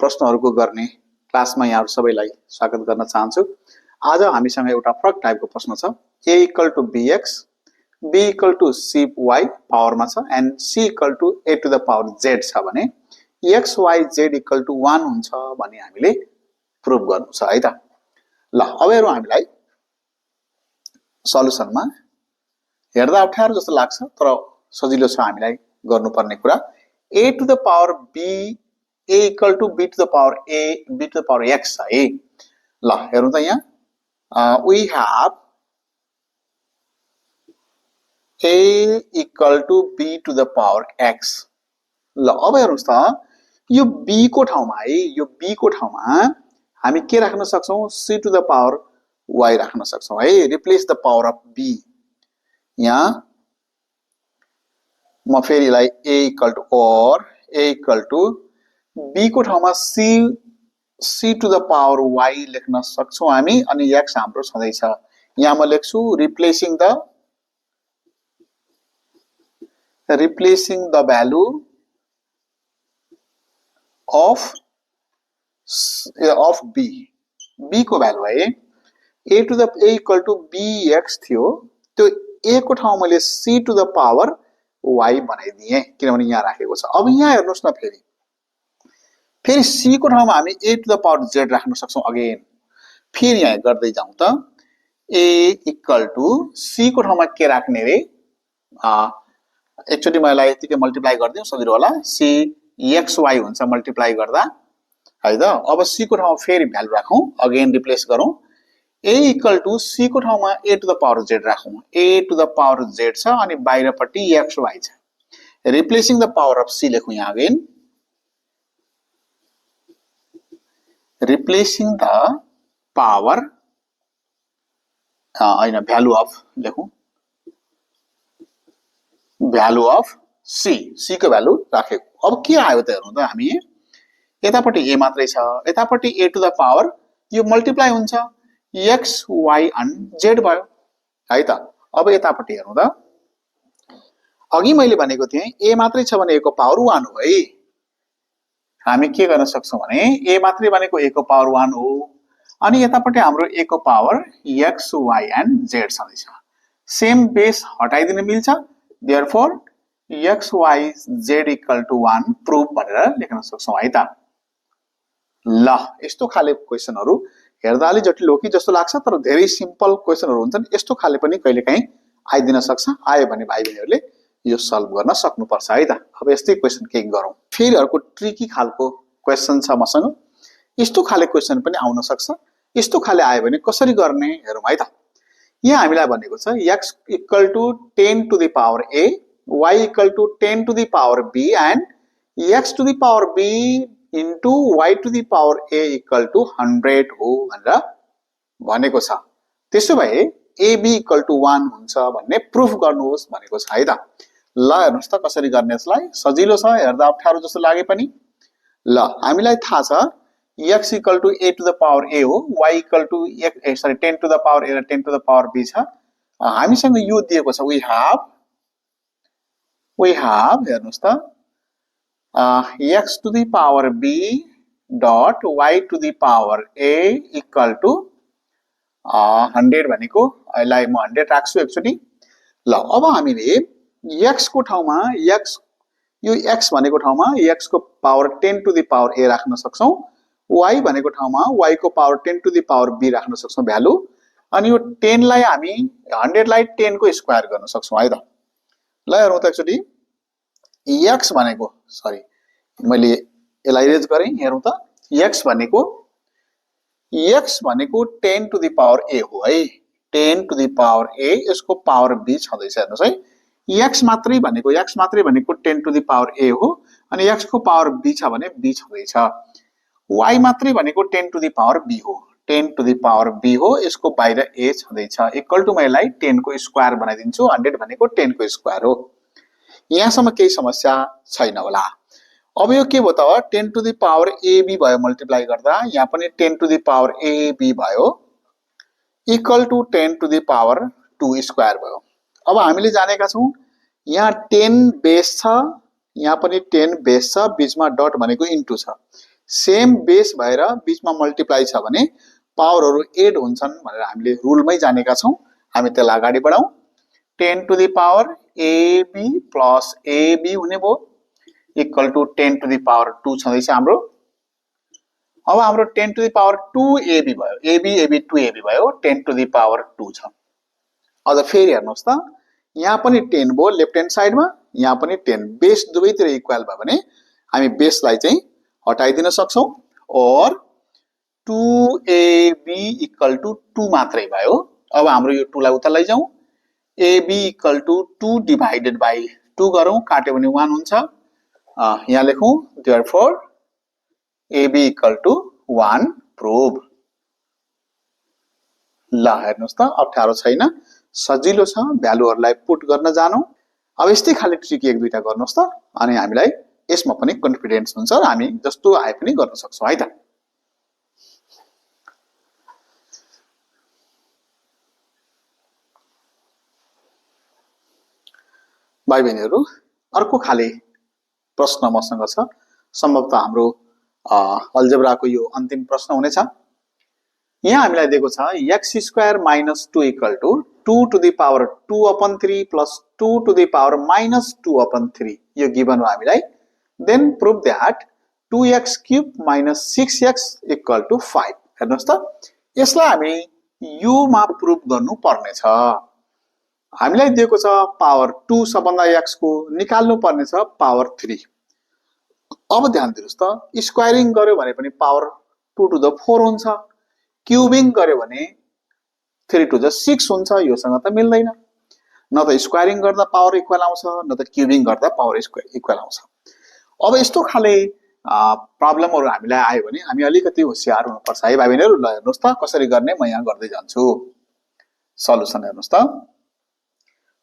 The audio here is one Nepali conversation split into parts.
प्रश्नहरुको गर्ने क्लासमा यहाँहरु सबैलाई स्वागत गर्न चाहन्छु। आज हामीसँग एउटा फरक टाइपको प्रश्न छ। a = bx, b = cy पावरमा छ and c = a to the power z छ भने x y z = 1 हुन्छ भन्ने हामीले प्रुफ गर्नु छ है त। ल अब हेरौँ हामीलाई सल्युसनमा हेर्दा अप्ठ्यारो जस्तो लाग्छ तर सजिलो छ हामीलाई गर्नुपर्ने कुरा। a to the power b, a = b to the power a, b to the power x है। ल हेरौँ त यहाँ we have a = b to the power x। ल अब हेर्नुस् त यो b को ठाउँमा है, यो b को ठाउँमा हामी के राख्न सक्छौं, c to the power y राख्न सक्छौं है। Replace the power of b। यहाँ म फेरि यसलाई a = b को ठाउँमा c to the power y लेख्न सक्छौं हामी अनि x हाम्रो छँदै छ। यहाँ म लेख्छु replacing the value of b को भ्यालु है। a = bx थियो, त्यो a को ठाउँमा मैले c to the power y बनाइदिए किनभने यहाँ राखेको छ। अब यहाँ हेर्नुस् न फेरि c को ठाउँमा हामी a to the power z राख्न सक्छौं अगेन। फेरि यहाँ गर्दै जाउँ त a = c को ठाउँमा के राख्ने रे, एकचोटी मैले यतिकै मल्टिप्लाई गर्दियौ सजिलो होला। c xy हुन्छ मल्टिप्लाई गर्दा है त। अब c को ठाउँमा फेरि भ्यालु राखौं, अगेन रिप्लेस गरौं। a = c को ठाउँमा a to the power z राखौं। a to the power z छ अनि बाहिरपट्टि xy छ। Replacing the power of c लेखौं यहाँ अगेन। रिप्लेसिङ द पावर हैन भ्यालु अफ लेखौं, भ्यालु अफ c को भ्यालु राखेको। अब के आयो त हेर्नु त हामी यतापट्टि a मात्रै छ, यतापट्टि a to the power यो मल्टिप्लाई हुन्छ x y and z भयो है त। अब यतापट्टि हेर्नु त अघि मैले भनेको थिएँ a मात्रै छ भने a को पावर 1 हो है। हामी के गर्न सक्छौं भने a मात्रै भनेको a को पावर 1 हो अनि यतापट्टि हाम्रो a को power x y and z छँदै छ। सेम बेस हटाइदिन मिल्छ, therefore x y z = 1 proof भनेर लेख्न सक्छौं है त। ल यस्तो खाले क्वेशनहरु हेर्दा अलि जटिल हो कि जस्तो लाग्छ तर धेरै सिम्पल क्वेशनहरु हुन्छन्। यस्तो खाले पनि कहिलेकाहीँ आइदिन सक्छ। आयो भने भाइ बहिनीहरुले यो सल्भ गर्न सक्नुपर्छ है त। अब यस्तै क्वेशन के गरौँ। फेरि अर्को ट्रिकी खालको क्वेशन छ मसँग। यस्तो खाले क्वेशन पनि आउन सक्छ। यस्तो खाले आयो भने कसरी गर्ने हेरौँ है त। यहाँ हामीलाई भनेको छ x = 10 to the power a, y = 10 to the power b and x to the power b into y to the power a = 100 हो भनेर भनेको छ। त्यसो भए ab = 1 हुन्छ भन्ने प्रुफ गर्नुहोस् भनेको छ है त। ल हेर्नुस् त कसरी गर्ने यसलाई। सजिलो छ, हेर्दा अप्ठ्यारो जस्तो लागे पनि। ल हामीलाई थाहा छ x = a to the power a हो, y = 10 to the power a र 10 to the power b छ। हामीसँग यो दिएको छ we have हेर्नुस् त x to the power b dot y to the power a = 100 भनेको यसलाई म 100 राख्छु एकचोटी। ल अब हामीले x को ठाउँमा यो x भनेको ठाउँमा x को power 10 to the power a राख्न सक्छौं, y भनेको ठाउँमा y को power 10 to the power b राख्न सक्छौं भ्यालु। अनि यो 10 लाई हामी 100 लाई 10 को स्क्वायर गर्न सक्छौं है त। ल हेरौँ त एकचोटी x भनेको सरी मैले यसलाई इरेज गरे। हेरौँ त x भनेको 10 to the power a हो है। 10 to the power a यसको पावर b छँदैछ हेर्नुस् है। x मात्रै भनेको 10 to the power a हो अनि x को पावर b छ भने b छँदैछ। y मात्रै भनेको 10 to the power b हो, 10 to the power b हो, यसको बाहिर a छँदैछ। इक्वल टु मैले 10 को स्क्वायर बनाइदिन्छु। 100 भनेको 10 को स्क्वायर हो। यहाँसम्म केही समस्या छैन होला। अब यो के भयो त 10 to the power ab भयो मल्टिप्लाई गर्दा, यहाँ पनि 10 to the power ab भयो equal to 10 to the power 2 square भयो। अब हामीले जानेका छौं यहाँ 10 बेस छ, यहाँ पनि 10 बेस छ, बीचमा डट भनेको इन्टु छ। सेम बेस भएर बीचमा मल्टिप्लाई छ भने पावरहरू एड हुन्छन् भनेर हामीले रुलमै जानेका छौं। हामी त्यसलाई अगाडि बढाउँ। 10 to the power AB plus AB हुने भयो equal to 10 to the power 2 छँदैछ हाम्रो। अब हाम्रो 10 to the power 2 AB भयो, AB AB 2AB भयो, 10 to the power 2 छ। अझ फेरि हेर्नुहोस् त, यहाँ पनि 10 भयो लेफ्ट ह्यान्ड साइडमा, यहाँ पनि 10, बेस दुवैतिर इक्वल भयो भने हामी बेसलाई चाहिँ हटाइदिन सक्छौं और 2AB इक्वल टु 2 मात्रै भयो। अब हाम्रो यो 2 लाई उता लैजाउँ, AB equal to 2 divided by 2 गरौँ, काट्यो भने 1 हुन्छ। यहाँ लेखौँ therefore AB equal to 1 prove. ल हेर्नुहोस् त, अप्ठ्यारो छैन, सजिलो छ, भ्यालुहरुलाई पुट गर्न जानु। अब यस्तै खाली ट्रिक एक दुईटा गर्नुहोस् त, अनि हामीलाई यसमा पनि कन्फिडेन्स हुन्छ र हामी जस्तो आए पनि गर्न सक्छौं है त। भाइ बहिनीहरु, अर्को खाले प्रश्न मसँग छ, सम्भवतः हाम्रो अल्जेब्राको यो अन्तिम प्रश्न हुनेछ। यहाँ हामीलाई दिएको छ x square minus 2 equal to 2 to the power 2 upon 3 plus 2 to the power minus 2 upon 3 यो गिभन हो हामीलाई। Then prove that 2x cube minus 6x equal to 5। हेर्नुहोस् त, यसलाई हामी u मा प्रुभ गर्नु पर्ने छ। हामीलाई दिएको छ पावर 2 सबभन्दा x को, निकाल्नु पर्ने छ पावर 3। अब ध्यान दिनुस् त, स्क्वायरिङ गर्यो भने पनि पावर 2 टु द 4 हुन्छ, क्यूबिङ गर्यो भने 3 टु द 6 हुन्छ। योसँग त मिल्दैन, न त स्क्वायरिङ गर्दा पावर इक्वल आउँछ, न त क्यूबिङ गर्दा पावर इक्वल आउँछ। अब यस्तो खाले प्रब्लमहरु हामीलाई आयो भने हामी अलिकति होशियार हुनुपर्छ है भाइ बहिनीहरु। ल हेर्नुहोस् त कसरी गर्ने, म यहाँ गर्दै जान्छु। सल्युसन हेर्नुहोस् त,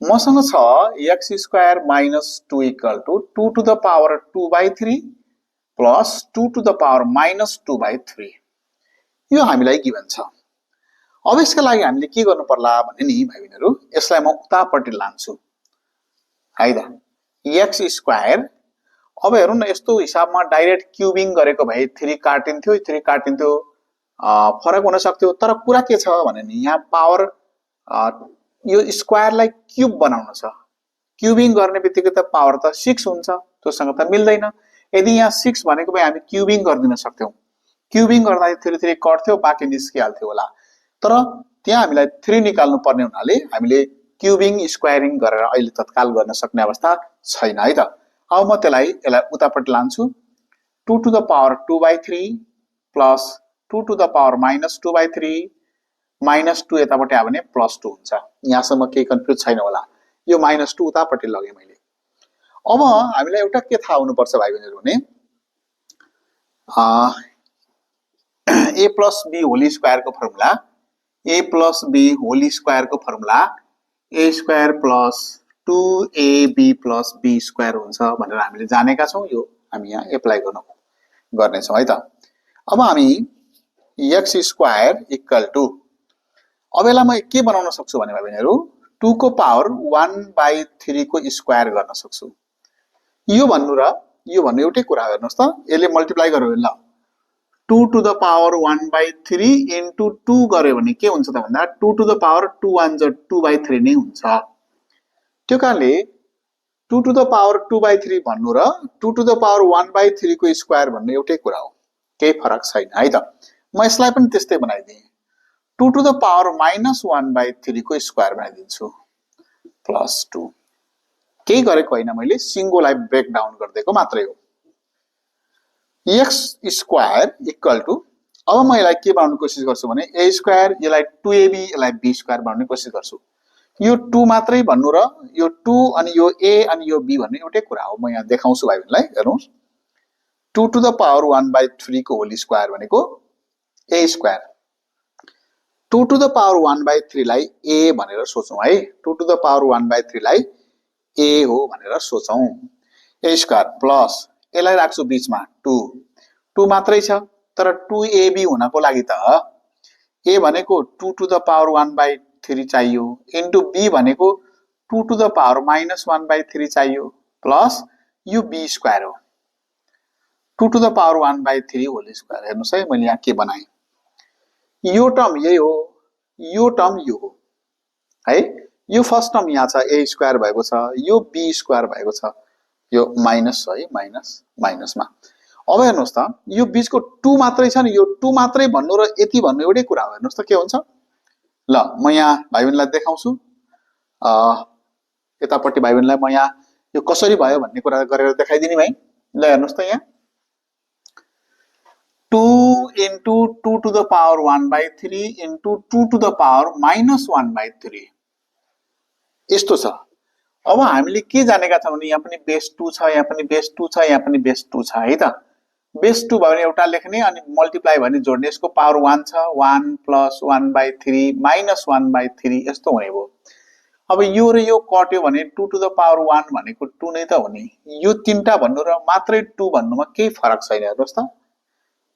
मसँग छ x square minus 2 equal to 2 to the power 2/3 plus 2 to the power minus 2/3 यो हामीलाई गिभन छ। अब यसका लागि हामीले के गर्नु पर्ला भने नि भाइ बहिनीहरु, यसलाई म उतापट्टि लान्छु है त। x स्क्वायर, अब हेरौँ न, यस्तो हिसाबमा डाइरेक्ट क्यूबिङ गरेको भए 3 काटिन्थ्यो, 3 काटिन्थ्यो, फरक हुन सक्थ्यो। तर कुरा के छ भने नि, यहाँ पावर यो स्क्वायरलाई क्यूब बनाउन छ, क्यूबिङ गर्ने बित्तिकै त पावर त 6 हुन्छ, त्योसँग त मिल्दैन। यदि यहाँ 6 भनेको भए हामी क्यूबिङ गर्दिन सक्थ्यौं, क्यूबिङ गर्दा 3 कट्थ्यो, बाँकी निस्किहाल्थ्यो होला। तर त्यहाँ हामीलाई 3 निकाल्नु पर्ने हुनाले हामीले क्यूबिङ स्क्वायरिङ गरेर अहिले तत्काल गर्न सक्ने अवस्था छैन है त। अब म यसलाई उतापट्टि लान्छु। 2 to the power 2/3 plus 2 to the power minus 2/3 minus 2 यतापट्टि आयो भने प्लस 2 हुन्छ। यहाँसम्म केही कन्फ्युज छैन होला। यो माइनस 2 उतापट्टि लगे मैले। अब हामीलाई एउटा के थाहा हुनुपर्छ भाइ बहिनीहरु भने, a plus b whole square को formula, a plus b whole square को formula a square plus 2ab plus b square हुन्छ भनेर हामीले जानेका छौं। यो हामी यहाँ एप्लाई गर्ने छौं है त। अब हामी x स्क्वायर इक्वल टु, अब यसलाई म के बनाउन सक्छु भने भाइ बहिनीहरु, 2 को पावर 1/3 को स्क्वायर गर्न सक्छु। यो भन्नु र यो भन्नु एउटै कुरा हो। हेर्नुहोस् त, यसले मल्टिप्लाई गर्यो ल, 2 टु द पावर 1/3 इन्टु 2 गर्यो भने के हुन्छ त भन्दा 2 टु द पावर 2 1 जा 2/3 नै हुन्छ। त्यो कारणले 2 टु द पावर 2/3 भन्नु र 2 टु द पावर 1/3 को स्क्वायर भन्नु एउटै कुरा हो, केही फरक छैन है त। म यसलाई पनि त्यस्तै बनाइदिएँ, 2 टु द पावर माइनस 1/3 को स्क्वायर बनाइदिन्छु प्लस 2। केही गरेको होइन मैले, सिंगोलाई ब्रेक डाउन गर्दिएको मात्रै हो। x स्क्वायर इक्वल टु, अब म यसलाई के बनाउन कोसिस गर्छु भने a स्क्वायर, यसलाई 2ab, यसलाई b स्क्वायर बनाउन कोसिस गर्छु। यो 2 मात्रै भन्नु र यो 2 अनि यो a अनि यो b भन्ने एउटै कुरा हो। म यहाँ देखाउँछु भाइ बहिनीलाई, हेर्नुस्। 2 टु द पावर 1/3 को होल स्क्वायर भनेको a square, 2 to the power 1/3 लाई a भनेर सोचौं है। 2 टु द पावर 1/3 लाई a हो भनेर सोचौं। a स्क्वायर प्लस, यसलाई राख्छु बीचमा 2 मात्रै छ, तर 2ab हुनको लागि त a भनेको 2 टु द पावर 1/3 चाहियो, इन्टु b भनेको 2 टु द पावर माइनस 1/3 चाहियो, प्लस यो b स्क्वायर हो। 2 to the power 1/3 whole square. हेर्नुस् है मैले यहाँ के बनाएँ, यो टर्म यही हो, यो टर्म यो हो है। यो फर्स्ट टर्म यहाँ छ a स्क्वायर भएको छ, यो b स्क्वायर भएको छ, यो माइनस है, माइनस माइनसमा। अब हेर्नुस् त यो बीचको 2 मात्रै छ नि, यो 2 मात्रै भन्नु र यति भन्नु एउटै कुरा हो। हेर्नुस् त के हुन्छ। ल म यहाँ भाइ बहिनीलाई देखाउँछु, यतापट्टि भाइ बहिनीलाई म यहाँ यो कसरी भयो भन्ने कुरा गरेर देखाइदिने भाइ। ल हेर्नुस् त यहाँ 2 into 2 to the power 1/3 into 2 to the power minus 1/3 यस्तो छ। अब हामीले के जानेका छौं भने यहाँ पनि बेस 2 छ, यहाँ पनि बेस 2 छ, यहाँ पनि बेस 2 छ है त। बेस 2 भयो भने एउटा लेख्ने अनि मल्टिप्लाई भने जोड्ने, यसको पावर 1 छ, 1 plus 1/3 minus 1/3 यस्तो हुने भयो। अब यो र यो कट्यो भने 2 to the power 1 भनेको 2 नै त हुने। यो तीनटा भन्नु र मात्रै 2 भन्नुमा केही फरक छैन। हेर्नुस् त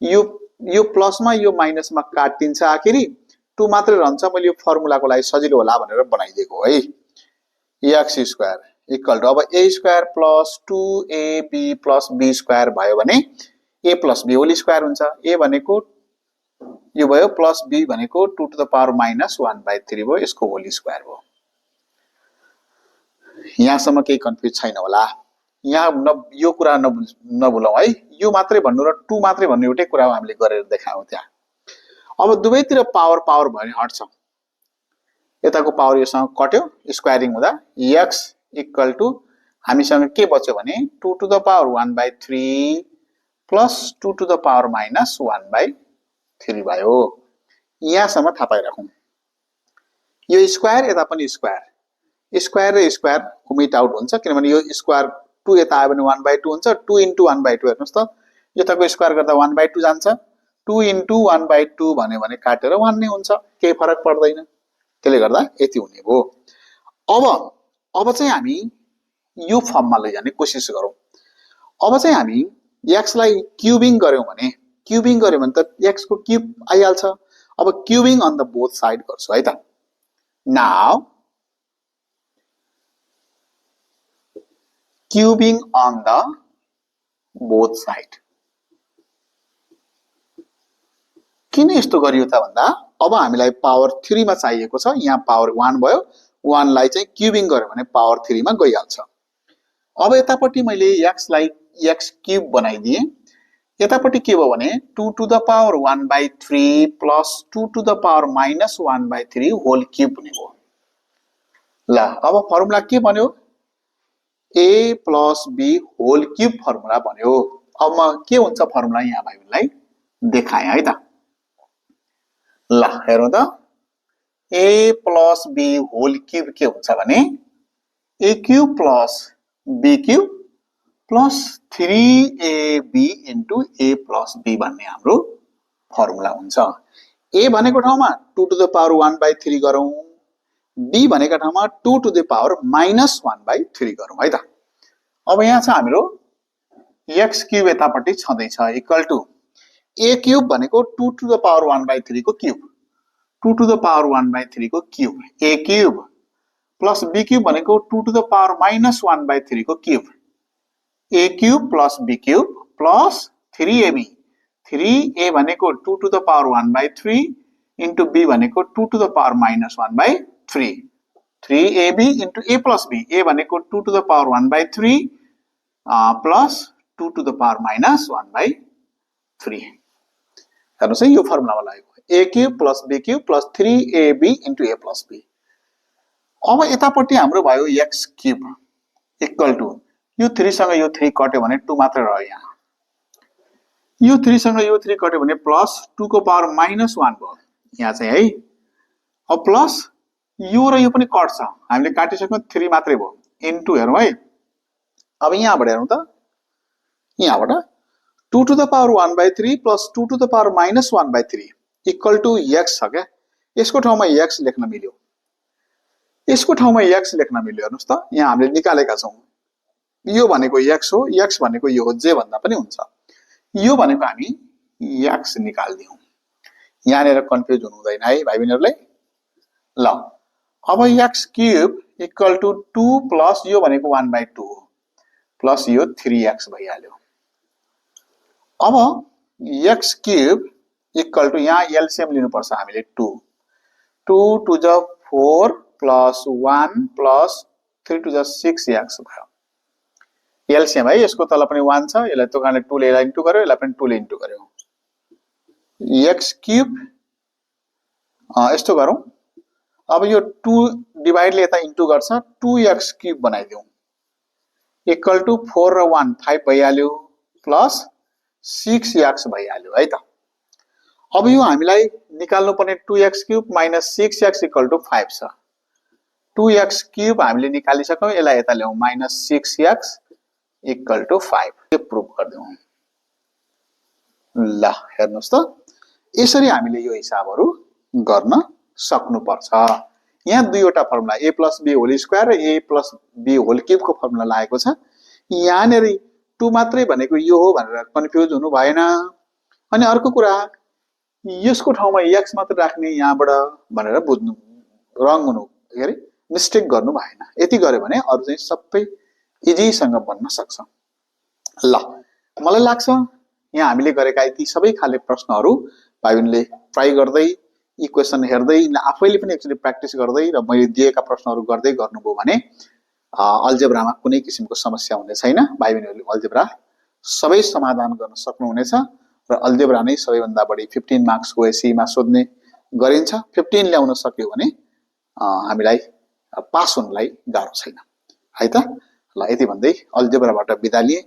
यो प्लसमा यो माइनसमा काटिन्छ, आखिरी 2 मात्रै रहन्छ। मैले यो फर्मुलाको लागि सजिलो होला भनेर बनाइदिएको है। x स्क्वायर इक्वल टु अब a square plus 2ab plus b square भयो भने a plus b whole square हुन्छ। a भनेको यो भयो, प्लस b भनेको 2 to the power minus 1/3 भयो, यसको होल स्क्वायर भयो। यहाँसम्म केही कन्फ्युज छैन होला। यहाँ यो कुरा नभुलौं है, यो मात्रै भन्नु र 2 मात्रै भन्नु एउटै कुरा हो, हामीले गरेर देखायौं त्यहाँ। अब दुवैतिर पावर पावर भयो भने हट्छ, यताको पावर योसँग कट्यो, स्क्वायरिङ हुँदा x इक्वल टु हामीसँग के बच्यो भने 2 to the power 1/3 plus 2 to the power minus 1/3 भयो। यहाँसम्म थाहा पाइराखौं। यो स्क्वायर यता पनि स्क्वायर, स्क्वायर र स्क्वायर मिट आउट हुन्छ, किनभने यो स्क्वायर 2 यता आयो भने 1/2 हुन्छ। 2 into 1/2 हेर्नुस् त, यताको स्क्वायर गर्दा 1/2 जान्छ, 2 into 1/2 भन्यो भने काटेर 1 नै हुन्छ, केही फरक पर्दैन। त्यसले गर्दा यति हुने भयो। अब चाहिँ हामी यो फर्ममा लैजाने कोसिस गरौं। अब चाहिँ हामी x लाई क्युबिङ गर्यौं भने, त x को क्युब आइहाल्छ। अब cubing on the both side गर्छु है त। Now cubing on the both side. किन यस्तो गरियो त भन्दा, अब हामीलाई पावर 3 मा चाहिएको छ, यहाँ पावर 1 भयो, 1 लाई चाहिँ क्युबिङ गर्यो भने पावर 3 मा गइहाल्छ। अब यतापट्टि मैले x लाई x क्युब बनाइदिए, यतापट्टि के भयो भने 2 to the power 1/3 plus 2 to the power minus 1/3 whole cube हुने भयो। ल अब फर्मुला के बन्यो, a plus b whole cube formula बन्यो। अब म के हुन्छ फर्मुला यहाँ भाइलाई देखाएँ है त। ल हेरौं त, a plus b whole cube के हुन्छ भने a cube plus b cube plus 3ab into a plus b भन्ने हाम्रो फर्मुला हुन्छ। a भनेको ठाउँमा 2 to the power 1/3 गरौं, b भनेको ठाउँमा 2 to the power minus 1/3 गरौं है त। अब यहाँ छ हाम्रो x क्युब यतापट्टि छँदैछ इक्वल टु a क्युब भनेको 2 to the power 1/3 को क्युब, 2 to the power 1/3 को cube a cube plus b cube भनेको 2 to the power minus 1/3 को cube a cube plus b cube plus 3ab, 3a भनेको 2 to the power 1/3 into b भनेको 2 to the power minus 1/3, 3ab into a plus b, a भनेको 2 to the power 1/3 plus 2 to the power minus 1/3। हेर्नुस् है, यो फर्मुलामा लागेको a cube plus b cube plus 3ab into a plus b। अब यतापट्टि हाम्रो भयो x क्युब इक्वल टु यो 3 सँग यो 3 कट्यो भने 2 मात्र रह्यो यहाँ, यो 3 सँग यो 3 कट्यो भने प्लस 2 को पावर माइनस 1 भयो यहाँ चाहिँ है। अब प्लस यो र यो पनि कट्छ, हामीले काटिसक्यौं, 3 मात्रै भयो इन्टु हेरौं है। अब यहाँबाट हेरौं त, यहाँबाट 2 to the power 1/3 plus 2 to the power minus 1/3 equal to x छ क्या। यसको ठाउँमा x लेख्न मिल्यो, यसको ठाउँमा x लेख्न मिल्यो। हेर्नुस् त, यहाँ हामीले निकालेका छौं, यो भनेको x हो, x भनेको यो हो, जे भन्दा पनि हुन्छ। यो भनेको हामी x निकाल्दियौं, यहाँनिर कन्फ्युज हुनु हुँदैन है भाइ बहिनीहरुले। ल अब x cube equal to 2 plus यो भनेको 1/2 हो, प्लस यो 3x भइहाल्यो। अब x क्यूब इक्वल टू यहाँ एलसीएम लिनुपर्छ हामीले 2 2 to the 4 plus 1 plus 3 to the 6x भयो एलसीएम है यसको तल पनि 1 छ यसलाई त्यो कारणले 2 ले यसलाई इन्टु गर्यो यसलाई पनि 2 ले इन्टु गर्यो x क्यूब यस्तो गरौँ अब यो 2 डिवाइड ले यता इन्टु गर्छ 2x क्यूब बनाइदिउँ इक्वल टू 4 र 1 5 भइहाल्यो प्लस 6x भइहाल्यो है त अब यो हामीलाई निकाल्नु पर्ने 2x cube minus 6x equal two 5 छ 2x क्यूब हामीले निकालिसक्यौं यसलाई यता ल्याउँ माइनस 6x इक्वल टू 5 यो प्रुभ गर्दियौं ल हेर्नुस् त यसरी हामीले यो हिसाबहरु गर्न सक्नुपर्छ यहाँ दुईवटा formula a plus b whole square र a plus b whole cube को फर्मुला लागेको छ यहाँनेर 2 मात्रै भनेको यो हो भनेर कन्फ्युज हुनु भएन अनि अर्को कुरा यसको ठाउँमा x मात्र राख्ने यहाँबाट भनेर बुझ्नु रङ हुनु हेरे मिस्टेक गर्नु भएन यति गर्यो भने अरु चाहिँ सबै इजी सँग बन्न सक्छ ल मलाई लाग्छ यहाँ हामीले गरेका यति सबै खाले प्रश्नहरु भाइबहरुले ट्राई गर्दै इक्वेसन हेर्दै आफैले पनि एक्चुअली प्र्याक्टिस गर्दै र मैले दिएका प्रश्नहरु गर्दै गर्नुभयो भने अल्जेब्रामा कुनै किसिमको समस्या हुने छैन भाइबहरुले अल्जेब्रा सबै समाधान गर्न सक्नुहुनेछ र अल्जेब्रा नै सबैभन्दा बढी 15 मार्क्स को एसई मा सोध्ने गरिन्छ 15 ल्याउन सक्यो भने हामीलाई पास हुनलाई गाह्रो छैन है त ल यति भन्दै अल्जेब्राबाट बिदा लिए